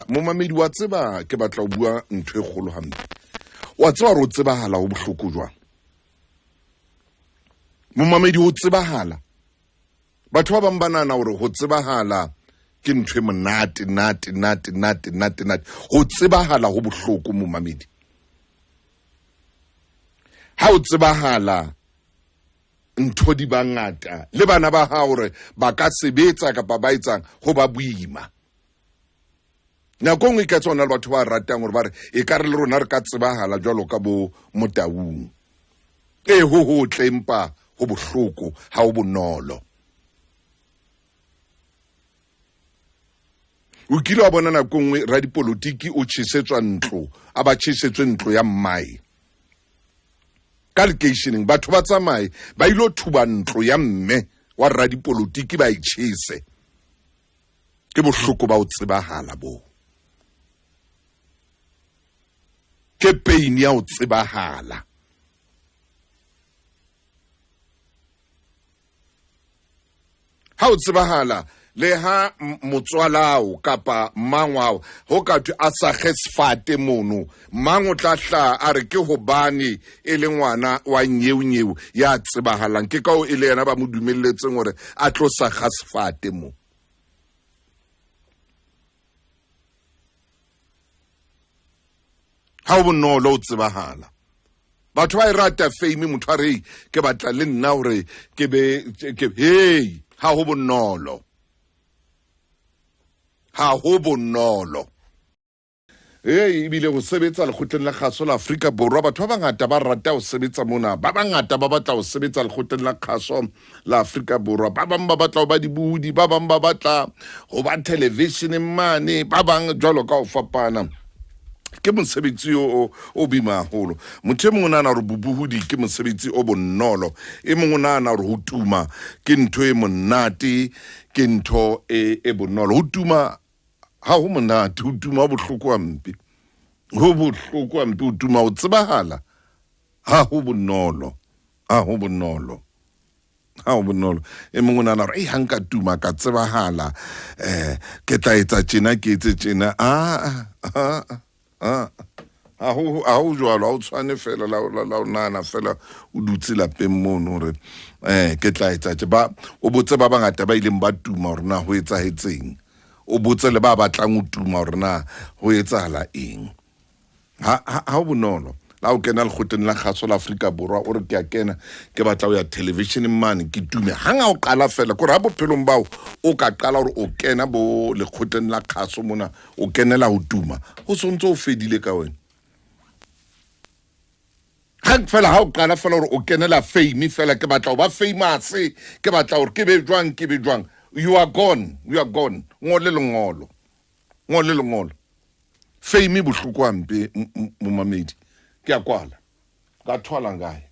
Momamedi, wa tseba ke batla ho bua ntho e kgolo hampe. Wa tseba hore o tsebahala ho bohloko jwang? Momamedi, ho tsebahala, batho ba bang ba nahana hore ho tsebahala ke ntho e monate nate nate nate nate nate. Ho tsebahala ho bohloko, momamedi. Ha o tsebahala, ntho di ba ngata, le bana ba hao hore ba ka sebetsa kapa ba etsang, ho ba boima. Nako nngwe e ka tswa le batho ba ratang hore ba re e ka re le rona re ka tsebahala jwalo ka bo Motaung. Ee, ho hotle, empa ho bohloko, ha ho bonolo. O kile wa bona nako nngwe radipolotiki o tjhesetswa ntlo, a ba tjhesetswe ntlo ya mmae ka lekeisheneng, batho ba tsamaye ba ilo thuba ntlo ya mme wa radipolotiki, ba e tjhese. Ke bohloko ba o tsebahala bo, ke pain ya o tsebahala. Ha o tsebahala, le ha motswalao kapa mmangwao ho ka thwe a sa ge sefate mono, mang o tla hlaha a re ke hobane e le ngwana wa nyeunyewu ya tsebahalang, ke kao e le yena ba mo dumelletseng hore a tlo sa ga sefate mo. Ha o bonolo o tsebahala. Batho ba e rata fame. Motho a re ke batla le nna hore ke be ke hey. Ha ho bonolo, ha ho bonolo. Ee, ebile ho sebetsa lekgotleng la kgaso la Afrika Borwa, batho ba bangata ba rata ho sebetsa mona. Ba bangata ba batla ho sebetsa lekgotleng la kgaso la Afrika Borwa. Ba bang ba batla ho ba dibudi, ba bang ba batla ho ba televisioneng mane, ba bang jwalo ka ho fapana. Ke mosebetsi o boima haholo. Motho e mongwe o nahana hore bobuhudi ke mosebetsi o bonolo, e mongwe o nahana hore ho tuma ke ntho e monate, ke ntho e bonolo. Ho tuma ha ho monate, ho tuma bohloko hampe, ho bohloko hampe ho tuma. Ho tsebahala ha ho bonolo, ha ho bonolo, ha ho bonolo. E mongwe o nahana gore ei, ha nka tuma ka tsebahala, ke tla etsa tjena, ke etse tjena. A a ha ho jwalo, ha o tshwane fela la o nahana fela o dutse lapeng mono hore ke tla etsa tje. Ba o botse ba bangata ba ileng ba tuma hore na ho etsahetseng, o botse le ba batlang ho tuma hore na ho etsahala eng. Ha ho bonolo. La o kena lekgotleng la kgaso la Afrika Borwa, o re ke a kena, ke batla ho ya televisioneng mane, ke tume. Hang ha o qala fela, kore ha bophelong bao o ka qala hore o kena bo lekgotleng la kgaso mona, o kenela ho tuma, ho sontse o fedile ka wena. Hang fela ha o qala fela hore o kenela fame fela, ke batla ho ba famous, ke batla hore ke be jwang, ke be jwang, you are gone, you are gone. Ngole lengolo, ngole lengolo. Fame bohloko hampe, momamedi. Ke a kwala ka thwala ngae.